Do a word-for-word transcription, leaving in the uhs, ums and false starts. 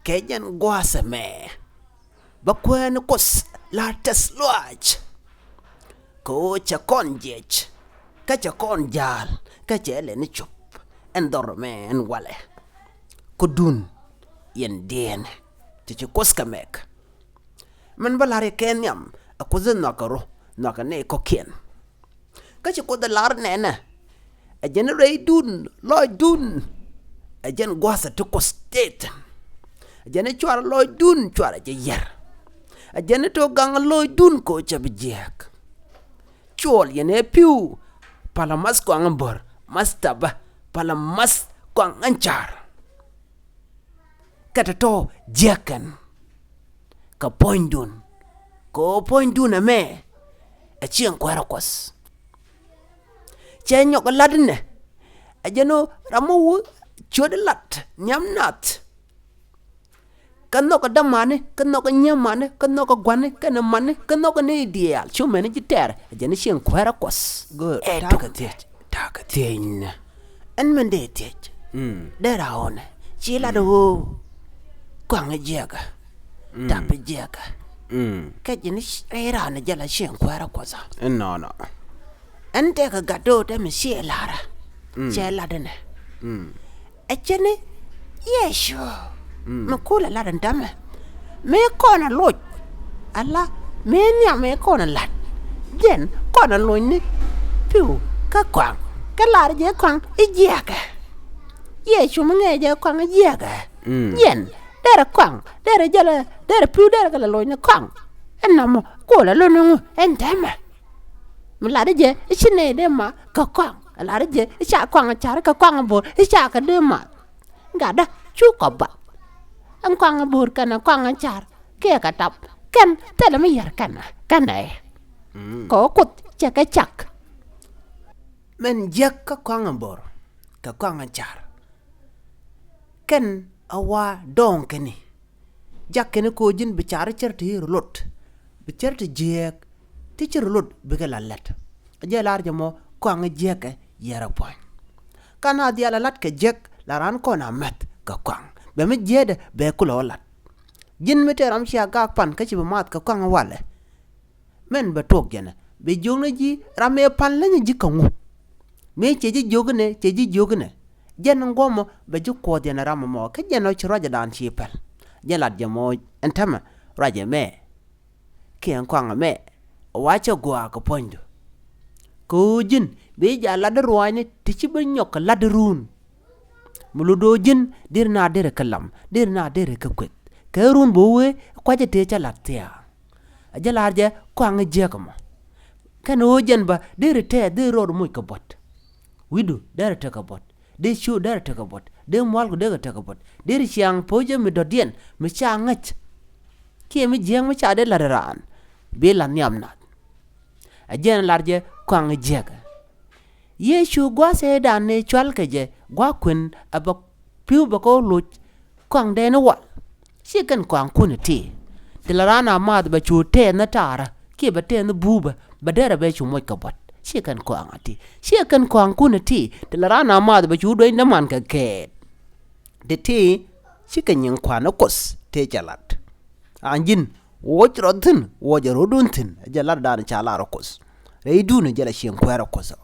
Kɛ jɛn gua̱a̱th ɛmɛ bä kuäär ni Kuoth la tɛth lɔaac. Kɛ ɣöö cɛ kɔn jiɛc, kä cɛ kɔn ja̱a̱l, kä cɛ lɛ ni cop. Ɛn dhɔr ɛmɛ ɛn walɛ. Kɛ duun yɛn diɛɛn ti ci Kuoth kɛ mɛk. Min bä la̱r yɛ kɛ nhiam ɛ Kuoth in nhɔakɛ rɔ, nhɔakɛ nɛy kɔ̱kiɛn. Kä ci Kuoth ɛ lar nɛnɛ, ɛ jɛn rɛydun, lɔcdun, ɛ jɛn gua̱a̱th ɛ ti Kuoth tëë thi̱n. Ɛ jɛn cuarɛ lɔcdun, cuarɛ jɛ yɛr. Ɛ jɛn tɔ gaŋ lɔcdun kɛ ɣöö cɛ bi jiääk. Cuɔl yɛn ɛ pi̱w, palä math kɔaŋ in bo̱r, math tapä, palä math kɔaŋ in ca̱r. Kä tɔ̱tɔ̱ jiäkɛn kɛ puɔ̱nydun, kɛ ɣöö puɔ̱nydun ɛmɛ ɛ cieŋ kuäärä Kuɔth. Cɛ nyɔk ɛ la̱t inɛ, ɛ jɛn ɣöö ram mi wä ciöt ɛ la̱t nhiam nath. Kä nhɔk ɛ dämani, kä nhɔk ɛ nyiemani, kä nhɔk ɛ gua̱ni, kɛnɛ mani, kä nhɔk ɛ ni diaal cu mɛni ji̱ tɛɛr, ɛ jɛn ɛ cieŋ kuäärä Kuɔth. Good. Ɛ ta̱a̱ kɛ thiec, ta̱a̱ kɛ thiec nɛ. Ɛn min dee thiec. Mm. Dee raawunɛ ci lat ɣöö kɔaŋ jiɛkä, mm, tap jiɛkä. Mm. Kɛ ji̱n rɛy raanɛ jɛ la cieŋ kuäärä Kuɔth. Ɛnɔnɔ. Ɛn tɛkɛ gat do̱o̱t ɛmɛ ciɛ la̱rä. Mm. Cɛ lat ɛnɛ. Mm. Ɛ cɛni Yecu. Mm. Mi kulɛ lat ɛn tämɛ. Mëë kɔn ɛ loc. Ala mëë nhiam mëë kɔn ɛ lat. Jɛn kɔn ɛ loc ni pi̱w kä kɔaŋ. Kä lar jɛ kɔaŋ i̱ jiɛkɛ. Yecu mi ŋɛɛ jɛ kɔaŋ i̱ jiɛkɛ. Mm. Jɛn derɛ kɔaŋ derɛ jɛlɛ derɛ pi̱w derɛ kɛ lɛ loc ni kɔaŋ. Ɛn nɔmɔ kulɛ loc ni ŋu ɛn tämɛ. Mi lat jɛ i̱ ci nɛy dee ma kɛ kɔaŋ. Lat jɛ i̱ ca kɔaŋ car kɛ kɔaŋ bo̱r i̱ ca kɛ dee ma. Gatdä cu kɔ bath. Ɛn kɔaŋ bo̱r kɛnɛ kɔaŋ car kiɛ kɛ tap kɛn thilɛ mi yär kɛnɛ kɛnɛ. Mm. Kɛ ɣöö Kuoth cɛ kɛ cak. Min jiäk kä kɔaŋ bo̱r kɛ kɔaŋ car. Kɛn a wa dɔɔŋ kɛni. Jak kɛn kɛ ɣöö ji̱n bi car cär ti rɔ lot. Bi cär ti jiääk ti ci rɔ lot bikɛ la lät. Jɛ lar jɛ mɔ kɔaŋ jiääkɛ yɛrɛ puɔ̱ny. Ka na dhial a lat kɛ jiäk la raan kɔn a mäth kɛ kɔaŋ. Bɛ mi jiäädɛ bɛ kulɛ wä lat. Ji̱n mi tëë ram cia gak pan kä ci bi maath kɛ kɔaŋ walɛ. Mɛn bɛ tuɔk jɛnɛ bi jiök ni ji̱ ram mëë pan länyɛ ji̱ kä ŋu. Mëë cɛ ji̱ jiök inɛ cɛ ji̱ jiök inɛ. Jɛn guɔmɔ bɛ ji̱ kuɔth jɛn ram ɛmɔ kä jɛn ɔ ci ruacdan ci pɛl. Jɛn lat jɛ mɔ ɛn tämɛ ruacɛ mɛ. Kiɛ ɛn kɔaŋ ɛmɛ wa cɛ gua̱a̱k kɛ puɔ̱nydu. Kɛ ɣöö ji̱n bi jɛ a lat di ruaacni ti ci bi nyɔk kɛ lat di ruun. Mi lotdɛ ɣöö ji̱n derɛ na derɛ kɛ lam derɛ na derɛ kɛ kueth kɛ ruun bɛ wee kuacä tëë cä la̱t thia̱a̱. A jɛ la̱r jɛ kɔaŋ jiäk ɛmɔ. Kɛn ɣöö jɛn bä derɛ tɛɛth derɛ rɔɔd moc kɛ buɔ̱t. Wi̱cdu derɛ tekɛ buɔ̱t. Dee ciöt derɛ tekɛ buɔ̱t. Dee mua̱lku derɛ tekɛ buɔ̱t. Derɛ ciaŋ po̱cä mi dɔ̱diɛn mi ca ŋäc. Kiɛ mi jiäk mi ca dee la̱t raan bi la̱t nhiam nath. A jɛn la̱r jɛ kɔaŋ jiäkä. Yecu gua̱a̱th ëëdan ni cual kɛ jɛ gua̱a̱k kuën a bä pi̱w bä kɛ wä loc kɔaŋdɛn i̱ wal. Ciɛ kɛn kɔaŋkun iti ti la raan a maath bɛ cu tɛɛth ni taarä kiɛ bɛ tɛɛth ni buupä bɛ derɛ bɛ cu moc kɛ buɔ̱t. Ciɛ kɛn kɔaŋ iti ciɛ kɛn kɔaŋkun iti ti la raan a maath bɛ cu dueny däman kɛ kɛɛt. Ti ti cikɛ nyiŋ kua̱n i̱ Kuoth tëë cɛ lat. An ji̱n wuɔc rɔth thi̱n wuɔc ɛ rɔ̱dun thi̱n ɛ jɛ latdan ca lar ɛ Kuoth. Rɛydun ɛ jɛ la cieŋ kuäärä Kuoth ɔ.